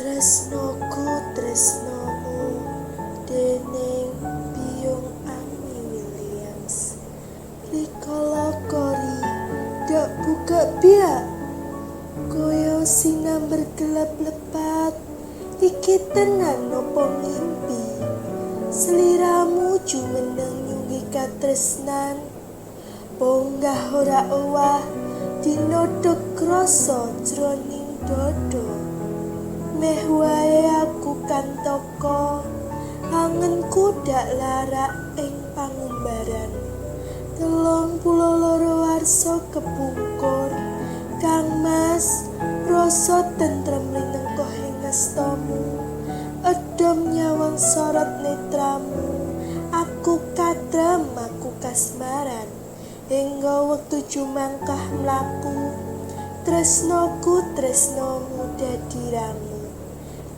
Tresnoku tresnomu dening Biyung Ami Williams. Rikala kori dak buka biak, kaya sinamber gelap lepat. Iki tenan nopo ngimpi? Sliramu jumeneng nyunggi katresnan. Ponggah ora owah dinodhok krasa jroning dada. Meh wae aku kantaka, angenku dak larak ing pangumbaran. 32 warsa kepungkur, Kang Mas, rasa tentrem linengkoh ing ngastamu. Edhom nyawang sorot netramu, aku katrem, aku kasmaran. Hingga wektu jumangkah mlaku, tresnoku tresnomu dadi ramu.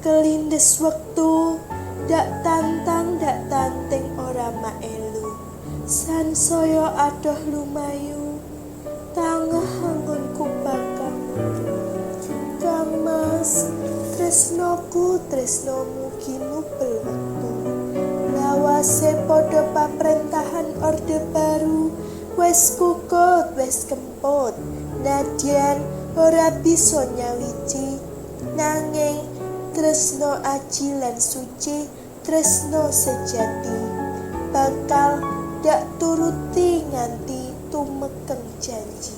Kelindes wektu, dak tantang dak tanting ora maelu. Sansaya adoh lumayu, tangeh anggonku bakal muru. Kang Mas, tresnoku tresnomu kinupel wektu. Lawase padha paprentahan Orde Baru, wis kukut wis kemput. Nadyan ora bisa nyawiji, nanging tresno aji lan suci, tresno sejati bakal dak turuti nganti tumekeng janji.